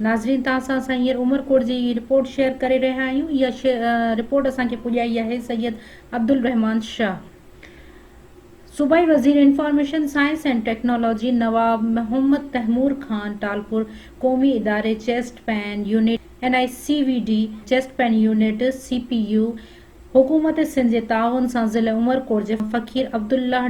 ناظرين توهان سان اسان هينئر عمرڪوٽ جي هي رپورٽ شيئر ڪري رهيا آهيون اها رپورٽ اسان کي پڄائي آهي سيد عبدالرحمان شاهه صوبائي وزير information science and technology Nawab Muhammad Taimur Khan Talpur قومي اداري chest pain unit N I C V D chest pain unit C P U حڪومت سنڌ جي تعاون سان ضلعي عمرڪوٽ جي فقير عبدالله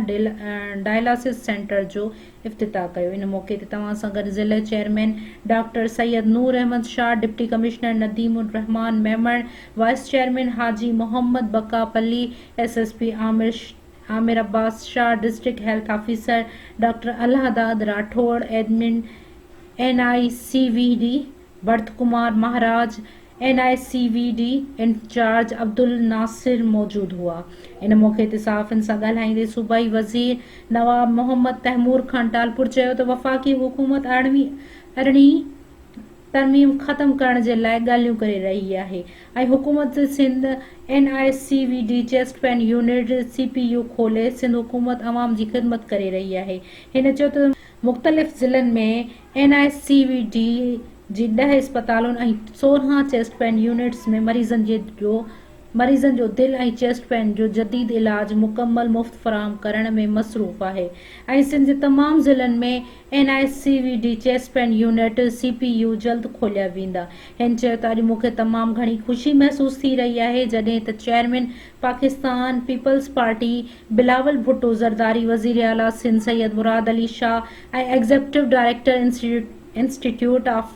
ڊائلاسز سينٽر جو افتتاح ڪيو. ان موقعي تي توهان سان گڏ ضلعي chairman doctor Syed Noor Ahmed Shah, deputy commissioner Nadeem ur Rehman Memon, vice chairman Haji Muhammad Baqa Palli, S S P Amir Amir Abbas Shah, district health officer doctor Allah Dad Rathore, admin N I C V D Bharat Kumar Maharaj, N I C V D incharge Abdul Nasir موجود هئا. ان موقعي تي صحافين سان ڳالهائيندي صوبائي وزير نواب محمد تيمور خان ٽالپر چيو ته وفاقي حڪومت ارڙهين ترميم ختم ڪرڻ جي لاء ڳالهيون ڪري رهي آهي ۽ حڪومت Sindh N I C V D chest pain unit C P U کولي سنڌ حڪومت عوام جي خدمت ڪري رهي آهي. هن چيو ته مختلف ضلعن ۾ N I C V D جي ڏهه اسپتالن ۽ 16 چيسٽ پين يونٽس ۾ مريضن جي جو مريضن جو دل ۽ چيسٽ پين جو جديد علاج مڪمل مفت فراهم ڪرڻ ۾ مصروف آهي ۽ سنڌ جي تمام ضلعن ۾ N I C V D chest pain unit, C P U, جلد کوليا ويندا. هن چيو ته اڄ مون کي تمام گهڻي خوشي محسوس ٿي رهي آهي جڏهن ته chairman Pakistan Peoples Party Bilawal Bhutto Zardari, وزيراعليٰ Sindh Syed Murad Ali Shah ۽ executive director institute of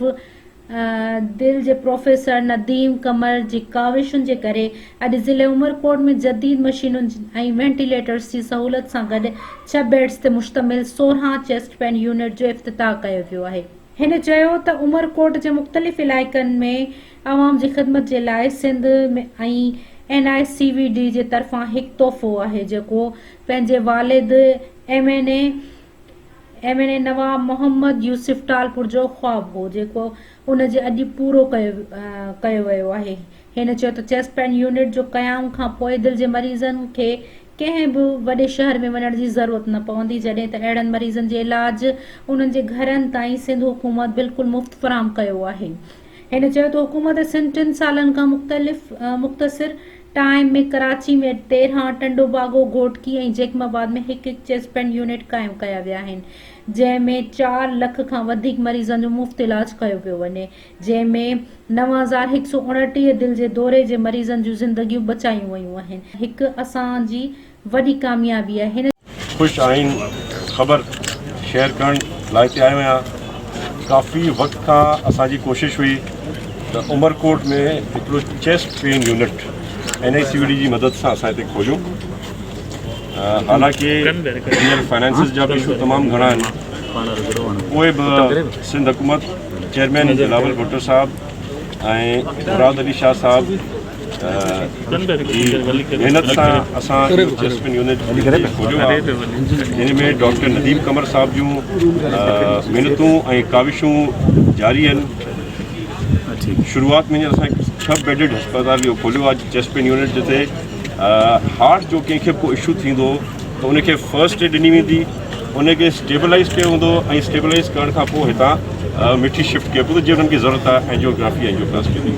دل جي پروفيسر نديم قمر جي ڪاوشن جي ڪري اڄ ضلعي عمرڪوٽ ۾ جديد مشينن ۽ وينٽيليٽرز جي سهولت سان گڏ ڇهه بيڊز تي مشتمل 16 چيسٽ پين يونٽ جو افتتاح ڪيو ويو آهي. هن چيو ته عمرڪوٽ جي مختلف علائقن ۾ عوام جي خدمت جي لاء Sindh ۽ N I C V D جي طرفان هڪ تحفو آهي جيڪو پنهنجي والد M N A M N A Nawab Muhammad Yousuf Talpur جو خواب هو جيڪو ان جي اڄ پورو ڪيو ويو آهي. هن چيو ته چيسٽ پين يونٽ جو قيام کان پوء دل جي مريضن کي ڪنهن به وڏي شهر ۾ وڃڻ جي ضرورت نه پوندي جڏهن ته اهڙن مريضن جي علاج انهن جي گهرن تائين سنڌ حڪومت بلڪل مفت فراهم ڪيو آهي. هن چيو ته حڪومت سنڌ ٽن سالن کان مختلف مختصر ٽائيم ۾ ڪراچي ۾ 13، ٽنڊوباگو، گهوٽڪي ۽ جيڪب آباد ۾ هڪ هڪ چيسٽ پين يونٽ قائم ڪيا ويا آهن جنهن ۾ چار لک کان وڌيڪ مريضن جو مفت علاج ڪيو پيو وڃي جنهن ۾ 9129 دل جي دوري جي مريضن جون زندگيون بچايون ويون آهن هڪ اسان جي وڏي ڪاميابي آهي. هن. خوش آئين خبر شيئر ڪرڻ لاء هتي آيو آهيان ڪافي وقت کان اسان جي ڪوشش هئي ته عمرڪوٽ ۾ هڪڙو chest pain unit N I C V D جي مدد سان اسان هتي کوليون حالانڪه هينئر فائنانسز جا به اشو تمام گهڻا آهن پوء به سنڌ حڪومت چيئرمين بلاول ڀٽو صاحب ۽ مراد علي شاهه صاحب جي محنت سان اسان اهو چيسٽ پين يونٽ کوليو آهي جنهن ۾ ڊاڪٽر نديم قمر صاحب جون محنتون ۽ ڪاوشون جاري آهن شروعات ۾ اسان ڇهه بيڊڊ اسپتال اهو کوليو آهي چيسٽ پين يونٽ جتي هارٽ جو ڪنهن کي به ڪو اشو ٿيندو ته ان کي فرسٽ ايڊ ڏني ويندي ان کي اسٽيبلائز ڪيو ويندو ۽ اسٽيبلائز ڪرڻ کان پوء هتان مٺي شفٽ ڪيو ويندو جي انهن کي ضرورت آهي اينجيوگرافي اينجيوپلاسٽي جي.